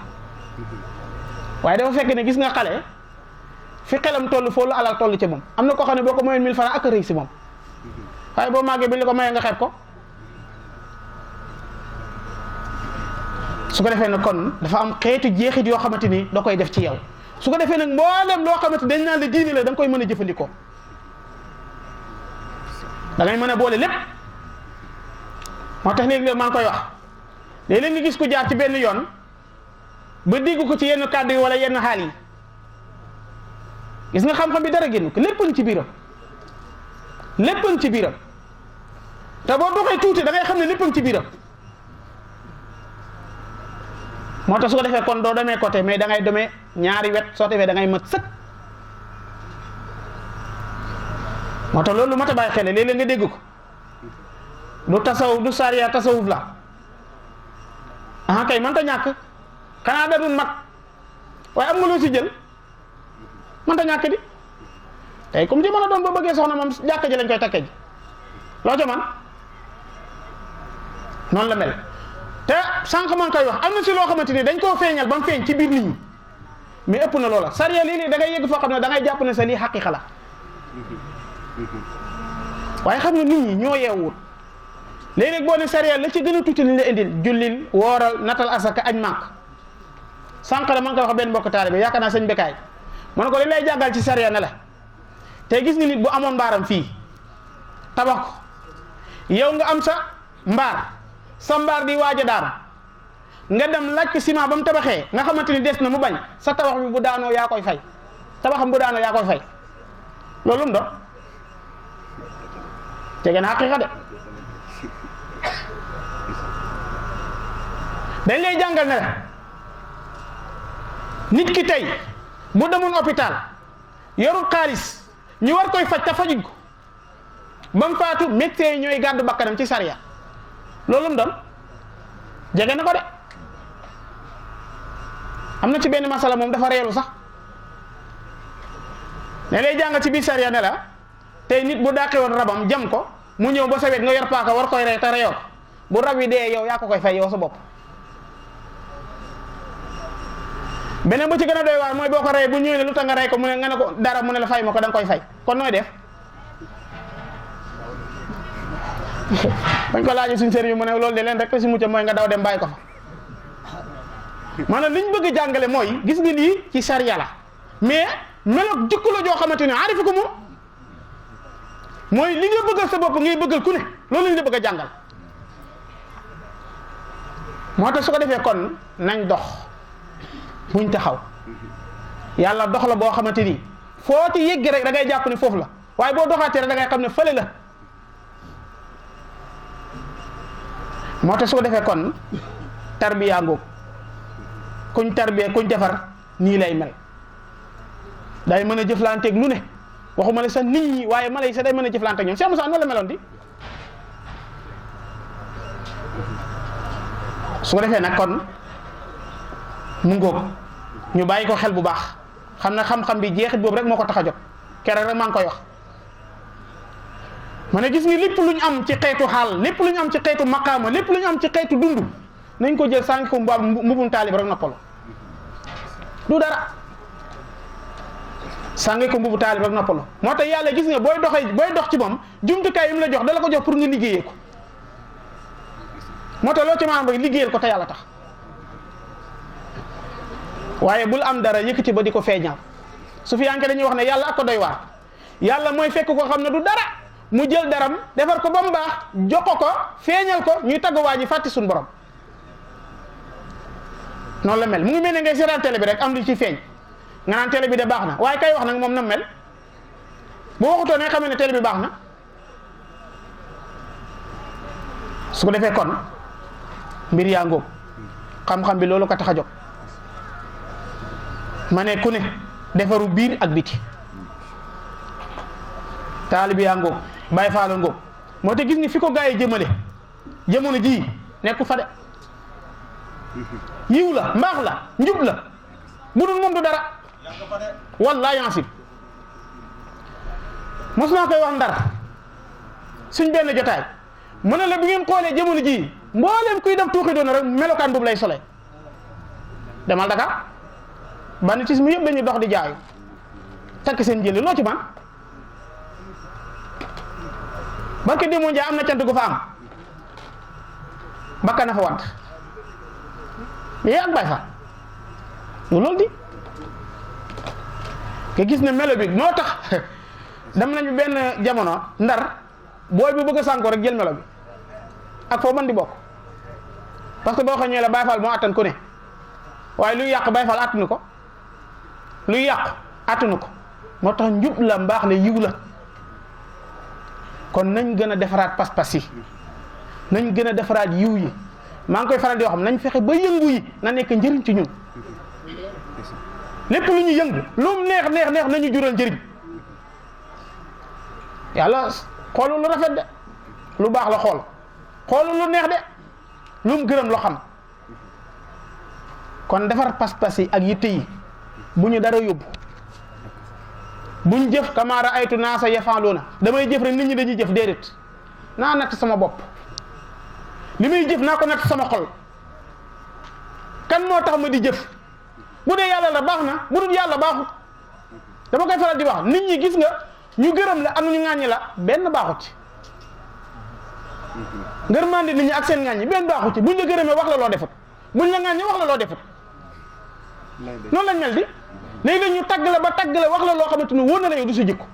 waaye dafa fekk ne gis nga xale fi xelam toll foo lu alal toll ci moom am na koo xam ne boo ko mayoon 1000 francs ak a rëy si moom waaye boo màggee bi ñu ko mayee nga xeeb ko su ko defee nag kon dafa am xeetu jeexit yoo xamante ni da koy def ci yow su ko defee nag mboolem loo xamante dañ naan la diini la da nga koy mën a jëfandikoo da ngay mën a boole lépp moo tax léegi-léeg maa ngi koy wax léeg-léeg nga gis ku jaar ci benn yoon ba dégg ko ci yenn kàddu yi wala yenn xaal yi gis nga xam-xam bi dara génn ko lépp ci biiram lépp ci biiram te boo doxee tuuti da ngay xam ne lépp ci biiram moo tax su ko defee kon doo demee côté mais da ngay demee ñaari wet soo defee da ngay mat sëkk moo tax loolu lu mat a bàyyi xel léeg-léeg nga dégg ko du tasawuf du sariya tasawuf la ah kay mënta ñàkk xanaa da dul mag waaye am nga loo si jël mënta ñàkk di tey comme ci mën a doon boo bëggee soxna moom jàkka ji lañ koy takkee ji loo ca man noonu la mel te sànq man koy wax am na si loo xamante ni dañ koo feeñal ba mu feeñ ci biir nit ñi mais ëpp na loola sariya lii da ngay yëgg foo xam ne da ngay jàpp ne sa lii xaqiqa la waaye xam nga nit ñi ñoo yeewul léeg-léeg boo ne sariya la ci gën a tuuti liñ la indil jullil wooral natal asaka añ mànk sànq la man koy wax benn mbokk taalibe yaakaar naa sëñ Bekaay ma ne ko li lay jàngal ci sariya ne la tey gis nga nit bu amoon mbaaram fii tabax ko yow nga am sa mbaar di waaj a daanu nga dem laaj ko ciment ba mu tabaxee nga xamante ni des na mu bañ sa tabax bi bu daanoo yaa koy fay tabaxam bu daanoo yaa koy fay loolu mu doon tege na xaqiqa de dañ lay jàngal ne la nit ki tey bu demoon hôpital yorul xaalis ñu war koy faj te fajuñ ko ba mu faatu médecin yi ñooy gàddu bakkanam ci sariya loolu mu doon jege na ko de am na ci benn masala moom dafa reelu sax ne lay jàngal ci biir sariya ne la tey nit bu dàqee woon rabam jam ko mu ñëw ba sa wet nga yor paaka war koy rey te reyoo bu rab yi dee yow yaa ko koy fay yow sa bopp beneen bu ci gën a doy waar mooy boo ko rey bu ñëwee ne lu tax nga rey ko mu ne nga ne ko dara mu ne la fay ma ko da nga koy fay kon nooy def bañ ko laajee suñ sëriñ mu ne loolu de leen rek si mucc mooy nga daw dem bàyyi ko fa maanaam liñ bëgg a jàngale mooy gis nga lii ci sariya la mais meloog jikko la joo xamante ne aarifi ko moom mooy li nga bëggal sa bopp ngay bëggal ku ne loolu lañ la bëgg a jàngal moo tax su ko defee kon nañ dox buñ taxaw yàlla dox la boo xamante ni foo ci yegg rek da ngay jàpp ne foofu la waaye boo doxaatee rek da ngay xam ne fële la moo tax su ko defee kon tarbiya ngoog kuñ tarbiya kuñ defar nii lay mel day mën a jëflanteeg lu ne waxuma ne sax nit ñi waaye mala yi sax day mën a jëflanteeg ñoom Cheikh Moussa noonu la meloon di su ko defee nag kon mu ngoog ñu bàyyi ko xel bu baax xam na xam-xam bi jeexit boobu rek moo ko tax a jot keroog rek maa ngi koy wax ma ne gis nga lépp lu ñu am ci xeetu xaal lépp lu ñu am ci xeetu maqaama lépp lu ñu am ci xeetu dund nañ ko jël sànq ko mbubum taalib rek noppalu du dara sànq ko mbubu taalib rek noppalu moo tax yàlla gis nga booy dox ci moom jumtukaay yi mu la jox dala ko jox pour nga liggéeyee ko moo tax loo ci maanaam rek liggéeyal ko te yàlla tax waaye bul am dara yëkkati ba di ko feeñal su fi yankee dañuy wax ne yàlla ak ko doy waar yàlla mooy fekk ko xam ne du dara mu jël daram defar ko ba mu baax jox ko feeñal ko ñuy tagg waa ji fàtti suñu borom noonu la mel mu ngi mel ne ngay seetaan télé bi rek am lu ci feeñ nga naan télé bi de baax na waaye kay wax nag moom na mel bu waxutoo ne xamee ne télé bi baax na su ko defee kon mbir yaa ngóob xam-xam bi loolu ko tax a jóg ma ne ku ne defaru biir ak biti taalibi yaa ngóob bàyyi faala ngóob moo tax gis ni fi ko gaa yi jëmale jamono ji nekku fa de yiw la mbaax la njub la bu dul moom du dara wallaahi yansib mos naa koy wax ndar suñ benn jotaay mu ne la bu ngeen xoolee jamono ji mbooleem kuy def tuuxi doona rek melokaan boobu lay sole demal Dakar banditisme yëpp dañuy dox di jaayu takk seen jëli loo ci man barke démoo njaay am na cant gu fa am bakka na fa want yee ak bay fa loolu di nga gis ne melo bi moo tax dem nañu benn jamono ndar booy bu bëgg a sànko rek jël melo bi ak foo mën di bokk parce que boo xañee la Baay Faal moo attan ku ne waaye luy yàq Baay Faal attanu ko luy yàq attanu ko moo tax njub la mbaax la yiw la kon nañ gën a defaraat pas-pas yi nañ gën a defaraat yiw yi maa ngi koy faral di wax nañ fexe ba yëngu yi na nekk njëriñ ci ñun lépp lu ñu yëngu lu mu neex nañu jural njëriñ yàlla xoolul lu rafet de lu baax la xoolul lu neex de lu mu gërëm loo xam kon defar pas-pas yi ak yitte yi bu ñu dara yóbbu buñ jëf kama ra'aytu naasa yaf'aluuna damay jëf rek nit ñi dañuy jëf déedéet naa natt sama bopp li muy jëf naa ko natt sama xol kan moo tax ma di jëf bu dee yàlla la baax na bu dul yàlla baaxut dama koy faral di wax nit ñi gis nga ñu gërëm la am ñu ŋàññi la benn baaxut ci ngërmande nit ñi ak seen ŋàññi benn baaxut ci buñ la gërëmee wax la loo defut buñ la ŋàññi wax la loo defut noonu lañ mel di léegi-léeg ñu tagg la ba tagg la wax la loo xamante ni wóor na la yow du sa jikko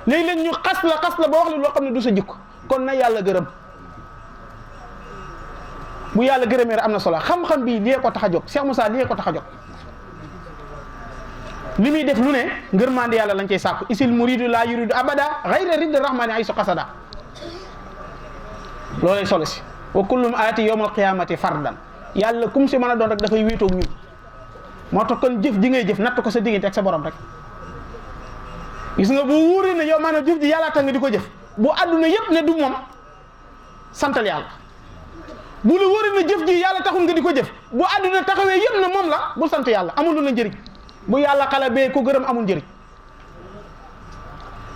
léegi-léeg ñu xas la ba wax la loo xam ne du sa jikko kon na yàlla gërëm bu yàlla gërëmee rek am na solo xam-xam bii lii ko tax a jóg Cheikh Moussa lii ko tax a jóg li muy def lu ne ngërmande yàlla lañ cay sàkku isil muridu la yuridu abada ghayra rid rahmani ay su qasada loolay solo si wa kullum aati yawmal qiyamati fardan yàlla kum si mën a doon rek dafay wéetoog ñun moo tax kon jëf ji ngay jëf natt ko sa diggante ak sa borom rek gis nga bu wóoree ne yow maanaam jëf ji yàlla tax nga di ko jëf bu àdduna yëpp ne du moom santal yàlla bu la wóoree ne jëf ji yàlla taxul nga di ko jëf bu àdduna taxawee yëpp ne moom la bul sant yàlla amul lu la njëriñ bu yàlla xala bee ku gërëm amul njëriñ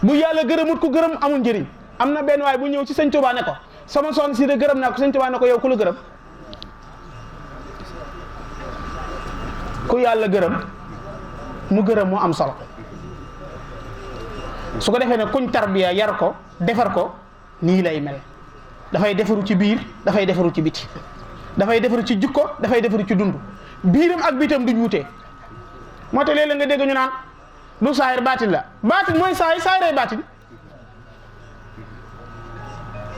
bu yàlla gërëmut ku gërëm amul njëriñ am na benn waay bu ñëw ci sëñ Tuubaa ne ko sama soxna si de gërëm naa ko sëñ Tuubaa ne ko yow ku la gërëm ku yàlla gërëm mu gërëm mu am solo su ko defee ne kuñ tarbiya yar ko defar ko nii lay mel dafay defaru ci biir dafay defaru ci biti dafay defaru ci jukko dafay defaru ci dund biiram ak biitam duñ wutee moo tax léeg-léeg nga dégg ñu naan lu saayir baatin la baatin mooy saayir saayiray baatin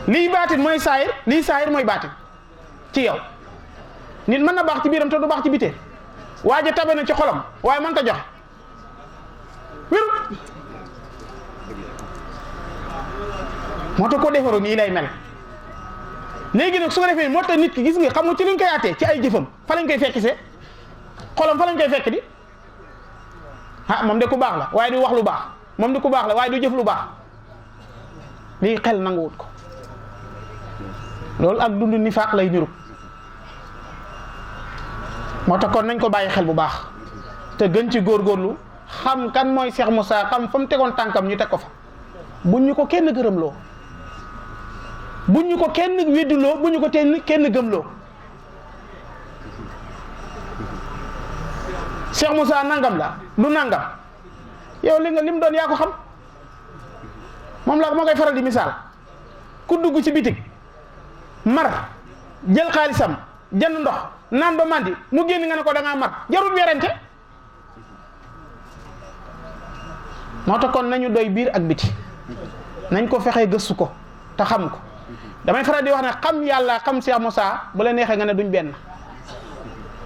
lii baatin mooy saayir lii saayir mooy baatin ci yow nit mën na baax ci biiram te du baax ci bitee waaja tabe na ci xolam waaye mën ta joxe wéru moo tax ko defaru nii lay mel léegi nag su ko defee moo tax nit ki gis nga xam nga ci luñ koy àttee ci ay jëfam fa lañ koy fekk see xolam fa lañ koy fekk di ah moom de ku baax la waaye du wax lu baax moom de ku baax la waaye du jëf lu baax lii xel nanguwut ko loolu ak dund nifaaq lay niru moo tax kon nañ ko bàyyi xel bu baax te gën ci góorgóorlu xam kan mooy Cheikh Moussa xam fa mu tegoon tànkam ñu teg ko fa buñ ñu ko kenn gërëmloo buñ ñu ko kenn weddiloo buñ ñu ko kenn gëmloo Cheikh Moussa nangam la du nangam yow li nga lim doon yaa ko xam moom laa moo koy faral di misaal ku dugg ci bitig mar jël xaalisam jënd ndox naan ba mandi mu génn nga ne ko da ngaa mar jarul werante moo tax kon nañu doy biir ak biti nañ ko fexee gëstu ko te xam ko damay faral di wax ne xam yàlla xam Cheikh Moussa bu la neexee nga ne duñ benn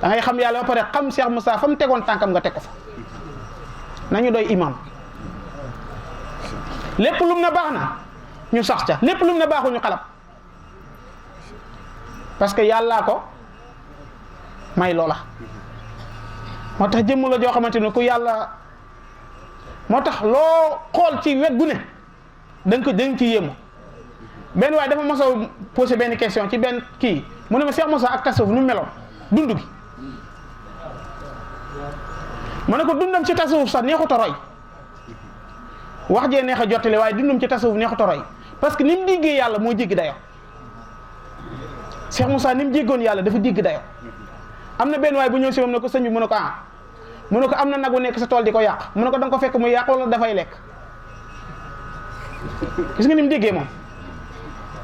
da ngay xam yàlla ba pare xam Cheikh Moussa fa mu tegoon tànkam nga teg ko fa nañu doy imam lépp lum na baax na ñu sax ca lépp lum na baaxul ñu xalab parce que yàllaa ko may loola moo tax jëmm la joo xamante ne ku yàlla moo tax loo xool ci wet gu ne dañ ci yéemu benn waaye dafa mos a posé benn question ci benn kii mu ne ma Cheikh Moussa ak tasawuf nu mu meloon dund gi mu ne ko dundam ci tasawuf sax neexut a roy wax jee neex a jottale waaye dundam ci tasawuf neexut a roy parce que ni mu déggee yàlla moo jéggi dayo Cheikh Moussa ni mu jéggoon yàlla dafa dégg dayo am na benn waaye bu ñëw si moom ne ko sëñ bi mu ne ko mu ne ko am na nag bu nekk sa tool di ko yàq mu ne ko da nga ko fekk muy yàq wala dafay lekk gis nga ni mu déggee moom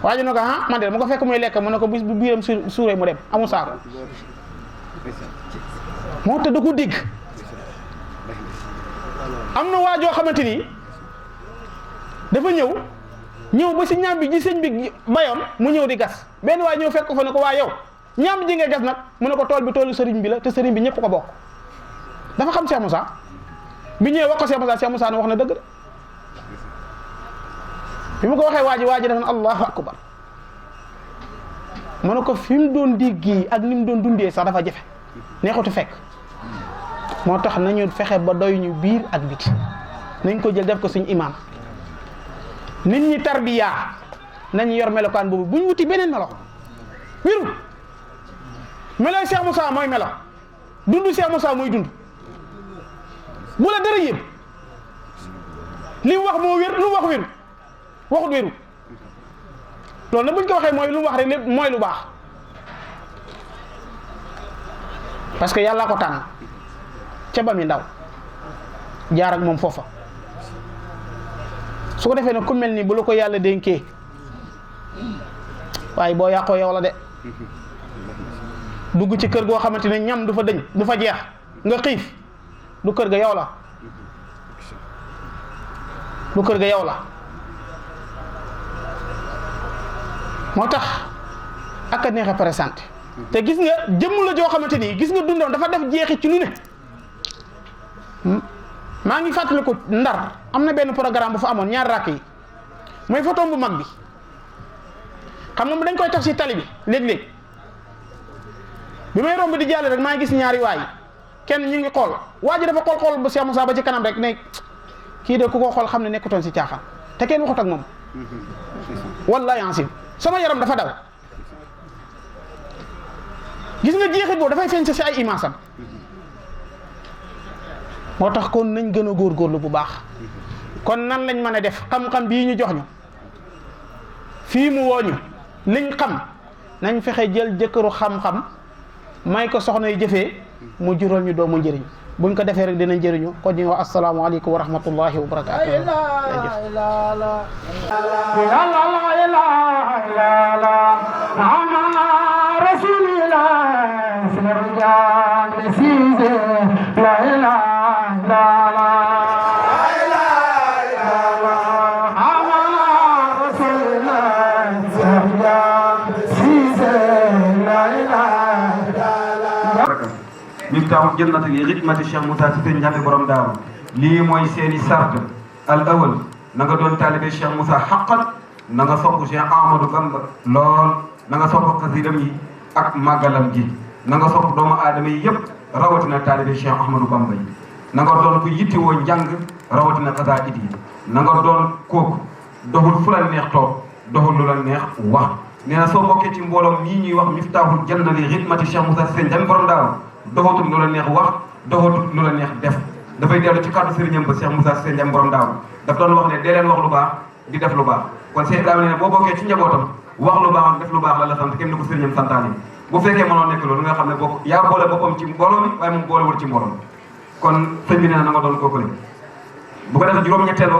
waaye ne ko man de mu ko fekk muy lekk mu ne ko bu biiram suuree mu dem amul saako moo tax da ko dégg am na waa joo xamante ni dafa ñëw ba si ñaam bi ji sëñ bi bayoon mu ñëw di gas benn waay ñëw fekk ko fa ne ko waa yow ñaam ji nga gas nag mu ne ko tool bi toolu sëriñ bi la te sëriñ bi ñëpp ko bokk dafa xam Cheikh Moussa bi ñëwee wax ko Cheikh Moussa ne wax na dëgg de bi mu ko waxee waa ji dafa ne allahu akbar mu ne ko fi mu doon déggee ak ni mu doon dundee sax dafa jafe neexutu fekk moo tax nañu fexe ba doy ñu biir ak biti nañ ko jël def ko suñ imam nit ñi tarbiya nañu yor melokaan boobu bu ñu wuti beneen melo wiru meloy Cheikh Moussa mooy melo dund Cheikh Moussa mooy dund bu la dara yéem li mu wax moo wér lu mu wax wéru waxut wéru loolu nag bu ñu ko waxee mooy lu mu wax rek lépp mooy lu baax parce que yàllaa ko tànn ca ba mi ndaw jaar ak moom foofa su ko defee nag ku mel ni bu la ko yàlla dénkee waaye boo yàqoo yow la de dugg ci kër goo xamante ne ñam du fa dëñ du fa jeex nga xiif du kër ga yow la du kër ga yow la moo tax ak a neex a présenté te gis nga jëmm la joo xamante ni gis nga dundam dafa def jeexi ci lu ne maa ngi fàttaliku Ndar am na benn programme bu fa amoon ñaari rakk yi mooy photo bu mag bi xam nga dañ koy tax ci tali bi léeg-léeg bi may romb di jàll rek maa ngi gis ñaari waay kenn ñu ngi xool waa ji dafa xool bu Cheikh Moussa ba ci kanam rek ne kii de ku ko xool xam ne nekkutoon ci caaxaan te kenn waxut ak moom wallahi ansim sama yaram dafa daw gis nga jeexit boobu dafay feeñ ci ay imaasam moo tax kon nañ gën a góorgóorlu bu baax kon nan lañ mën a def xam-xam bii ñu jox ñu fii mu wooñu liñ xam nañ fexe jël jëkkëru xam-xam may ko soxna yi jëfee mu jural ñu doomu njëriñ buñ ko defee rek dinañ jëriñu kon ñu wax asalaamaaleykum wa rahmatullahi wa barakaatu. miftaahu jannati li xidmati Cheikh Moussa Cissé Ndiamé borom daaru lii mooy seeni sart al awal na nga doon taalibe Cheikh Moussa xaqat na nga sopp Cheikh Ahmadou Bamba lool na nga sopp xasidam yi ak màggalam ji na nga sopp doomu aadama yi yëpp rawatina taalibe Cheikh Ahmadou Bamba yi na nga doon ku yittewoo njàng rawatina xasaayid yi na nga doon kooku doxul fu la neex toog doxul lu la neex wax nee na soo bokkee ci mbooloom mii ñuy wax miftaahu janna li xidmati Cheikh Moussa Cissé Ndiamé borom daaru doxatul lu la neex wax doxatul lu la neex def dafay dellu ci kàddu sëriñam ba Cheikh Moussa Cissé Ndiamé borom daaru daf doon wax ne dee leen wax lu baax di def lu baax kon Cheikh Ibrahima ne boo bokkee ci njabootam wax lu baax ak def lu baax la la sant kenn du ko sëriñam santaane bu fekkee mënoo nekk loolu nga xam ne bokk yaa boole boppam ci mbooloo mi waaye moom boole wul ci mbooloo mi kon sëñ bi nee na nga doon kooku ne bu ko defee juróom-ñetteelu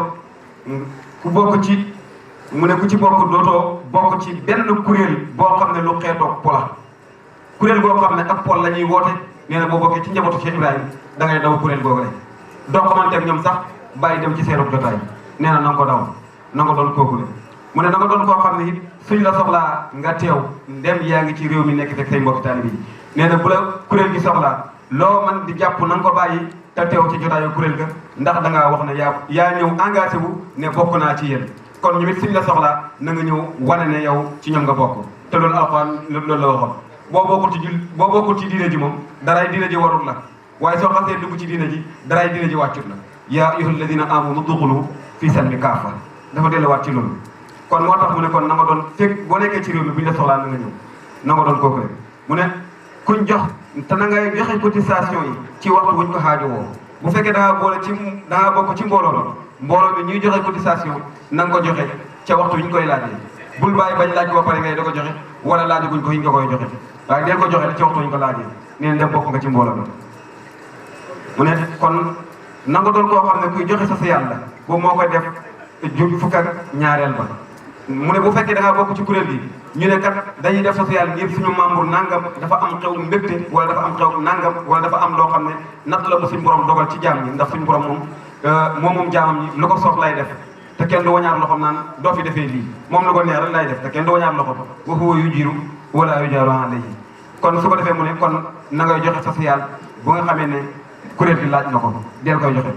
ku bokk ci mu ne ku ci bokk dootoo bokk ci benn kuréel boo xam ne lu xeetoog pola kuréel boo xam ne ak pol la ñuy woote nee na boo bokkee ci njabootu Cheikh Ibrahima da ngay daw kuréel googu rek doo xamanteeg ñoom sax bàyyi dem ci seenu jotaay nee na nga ko daw na nga doon kooku mu ne na nga doon koo xam ne it suñ la soxlaa nga teew ndem yaa ngi ci réew mi nekk fekk say mbokki taalibe yi nee na bu la kuréel gi soxlaa loo man di jàpp na nga ko bàyyi te teew ci jotaayu kuréel ga ndax da ngaa wax ne yaa ñëw engagé wu ne bokk naa ci yéen kon ñu it suñ la soxlaa na nga ñëw wane ne yow ci ñoom nga bokk te loolu alxuraan loolu la waxoon boo bokkul ci diine ji moom daraay diine ji warul la waaye soo xasee dugg ci diine ji daraay diine ji wàccut la yaa ayyuha alladina amanu duxulu fi salmi kaafa dafa delluwaat ci loolu kon moo tax mu ne kon na nga doon fekk boo nekkee ci réew mi bu ñu la soxlaa na nga ñëw na nga doon kooku rek mu ne kuñ jox te na ngay joxe cotisation yi ci waxtu wuñ ko xaajo woo bu fekkee da ngaa bokk ci mbooloo mi ñuy joxe cotisation na nga ko joxe ca waxtu ñu koy laajee bul bàyyi bañ laaj ko ba pare ngay da ko joxe wala laajaguñ ko yi nga koy joxe waaye deel ko joxe ci waxtu ñu ko laajee nee na dem bokk nga ci mbooloo mi mu ne kon na nga doon koo xam ne kuy joxe social la boobu moo koy def fukk ak ñaareel ba mu ne bu fekkee da ngaa bokk ci kuréel gi ñu ne kat dañuy def social ngir suñu membre nangam dafa am xew mbégte wala dafa am xew nangam wala dafa am loo xam ne natt la bu suñu borom dogal ci jaam ñi ndax suñu borom moom jaamam ñi lu ko soog lay def te kenn du wañaar loxoom naan doo fi defee lii moom lu ko neex rek lay def te kenn du wañaar loxo wa huwa yujiiru wala yujaaru alayhi kon su ko defee mu ne kon na ngay joxe social bu nga xamee ne kuréel gi laaj na ko del koy joxe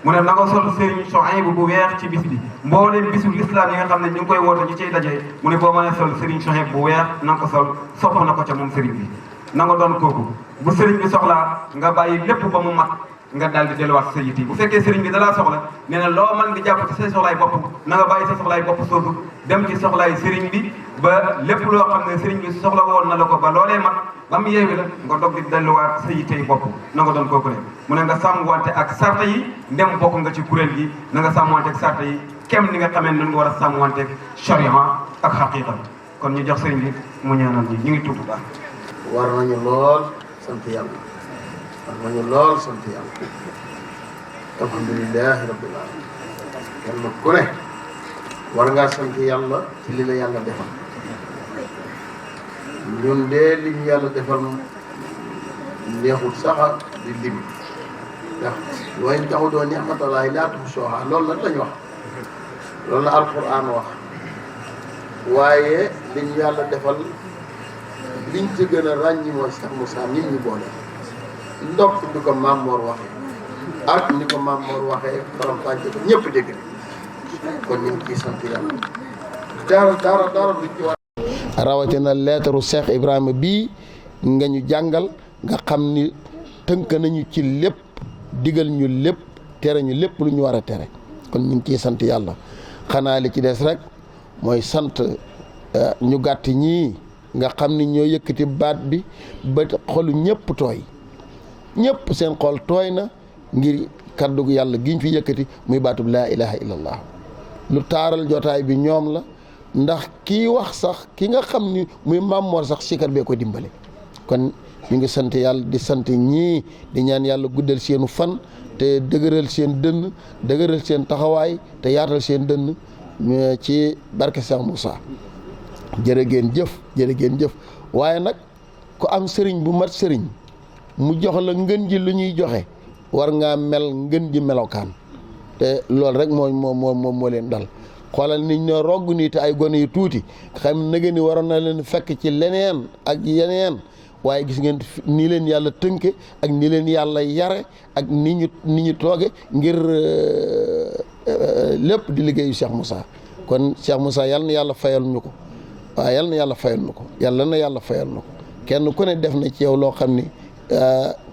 mu ne na nga sol sëriñ Souhaïbou bu weex ci bis bi mbooleem bisu l'islam yi nga xam ne ñu ngi koy woote ñu ciy dajee mu ne boo mënee sol sëriñ Souhaïbou bu weex na nga ko sol sopp na ko ca moom sëriñ bi na nga doon kooku bu sëriñ bi soxlaa nga bàyyi lépp ba mu mat nga daal di delluwaat sa yit yi bu fekkee sëriñ bi dalaa soxla nee na loo man di jàpp ci say soxlaay bopp na nga bàyyi sa soxlaay bopp soosu dem ci soxlaay sëriñ bi ba lépp loo xam ne sëriñ bi soxla woon na la ko ba loolee mat ba mu yeewi la nga dog di delluwaat sa yittey bopp na nga doon kooku ne mu ne nga sàmmwante ak sarta yi ndem bokk nga ci kuréel gi na nga sàmmwante ak sarta yi kem ni nga xamee nun nga war a sàmmwante ak sharia ak xaqiqa kon ñu jox sëriñ bi mu ñaanal ñi ñu ngi tudd baax war nañu lool sant yàlla war nañu lool sant yàlla alhamdulilahi rabbil alamin yàlla ku ne war ngaa sant yàlla ci li la yàlla defal ñun de li ñu yàlla defal neexul saxa di lim ndax wa in ta'udu ni'matallahi laa tuhsuha loolu nag lañ wax loolu la alquran wax waaye li ñu yàlla defal liñ ci gën a ràññi mooy Cheikh Moussa nit ñi boole ndokk bi ko Maam Mor waxee ak ni ko Maam Mor waxee faram fàcce ko ñëpp dégg kon ñu ngi ciy sant yàlla dara du ci war rawatina leetaru Cheikh Ibrahima bii nga ñu jàngal nga xam ni tënk nañu ci lépp digal ñu lépp tere ñu lépp lu ñu war a tere kon ñu ngi ciy sant yàlla xanaa li ci des rek mooy sant ñu gàtt ñii nga xam ni ñoo yëkkati baat bi ba xolu ñëpp tooy ñëpp seen xol tooy na ngir kaddu yàlla giñ fi yëkkati muy baatub laa ilaha illallah lu taaral jotaay bi ñoom la ndax kii wax sax ki nga xam ni muy Maam Mor sax sikar bee ko dimbale kon ñu ngi sant yàlla di sant ñii di ñaan yàlla guddal seenu fan te dëgëral seen dënn dëgëral seen taxawaay te yaatal seen dënn ci barke Cheikh Moussa jërë ngeen jëf waaye nag ku am sëriñ bu mat sëriñ mu jox la ngën ji lu ñuy joxe war ngaa mel ngën ji melokaan te loolu rek moo leen dal xoolal nit ñoo rogg nii te ay gone yu tuuti xam na ngeen ni waroon na leen fekk ci leneen ak yeneen waaye gis ngeen nii leen yàlla tënke ak nii leen yàlla yare ak ni ñu tooge ngir lépp di liggéeyu Cheikh Moussa kon Cheikh Moussa yal na yàlla fayal ñu ko waaw yal na yàlla fayal ñu ko kenn ku ne def na ci yow loo xam ni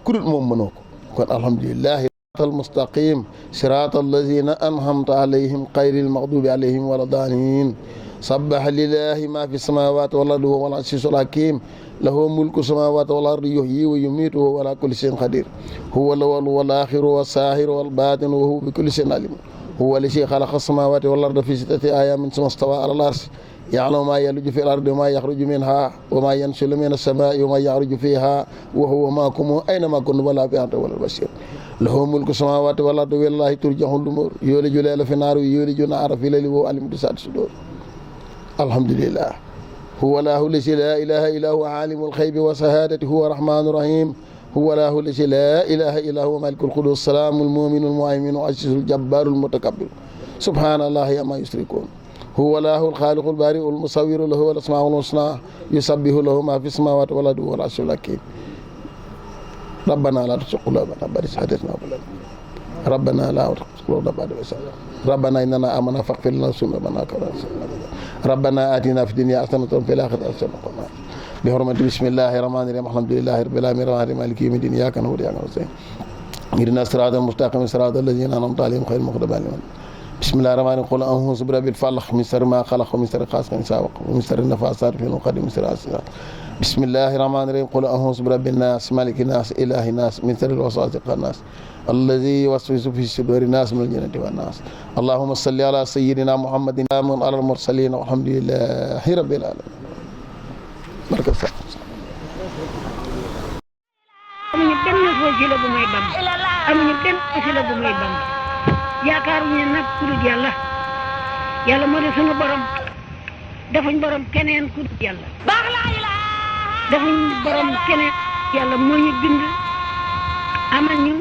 kurut moom mënoo ko kon alhamdulilah المستقيم صراط الذين أنعمت عليهم غير المغضوب عليهم ولا الضالين سبح لله ما في السماوات والأرض وهو العزيز الحكيم له ملك السماوات والأرض يحيي ويميت وهو على كل شيء قدير هو الأول والآخر والظاهر والباطن وهو بكل شيء عليم هو الذي خلق السماوات والأرض في 6 أيام ثم استوى على العرش يعلم ما يلج في الأرض وما يخرج منها وما ينزل من السماء وما يعرج فيها وهو معكم أينما كنتم ولا بأنت ولا البشير له ملك السماوات والأرض والله ترجع الأمور يولج الليل في النهار ويولج النهار في الليل وهو عليم بذات الصدور الحمد لله هو الله الذي لا إله إلا هو عالم الغيب والشهادة هو الرحمن الرحيم هو الله الذي لا إله إلا هو مالك القدوس السلام المؤمن المهيمن العزيز الجبار المتكبر سبحان الله عما يشركون هو الله الخالق البارئ المصور له الأسماء الحسنى يسبح له ما في السماوات والأرض وهو العزيز الحكيم ربنا لا تزغ قلوبنا بعد إذ هديتنا وهب لنا ربنا لا تزغ قلوبنا بعد إذ هديتنا ربنا إننا آمنا فاغفر لنا ذنوبنا ربنا آتنا في الدنيا حسنة وفي الآخرة حسنة وقنا بحرمة بسم الله الرحمن الرحيم الحمد لله رب العالمين الرحمن مالك يوم الدين إياك نعبد وإياك نستعين اهدنا الصراط المستقيم صراط الذين أنعمت عليهم غير المغضوب عليهم بسم الله الرحمن الرحيم قل أعوذ برب الفلق من شر ما خلق ومن شر غاسق إذا وقب ومن شر النفاثات في العقد ومن شر حاسد بسم الله الرحمن الرحيم قل أعوذ برب الناس مالك الناس إله الناس من شر الوسواس الخناس الذي يوسوس في صدور الناس من الجنة والناس اللهم صل على سيدنا محمد على المرسلين والحمد لله رب العالمين barke sa amuñu benn wasila bu may bam amuñu benn wasila bu may bam yaakaaruñu nag ku dul yàlla yàlla moo di sunu borom defuñ borom keneen ku dul yàlla defuñ borom keneen yàlla moo ñu bind amal ñu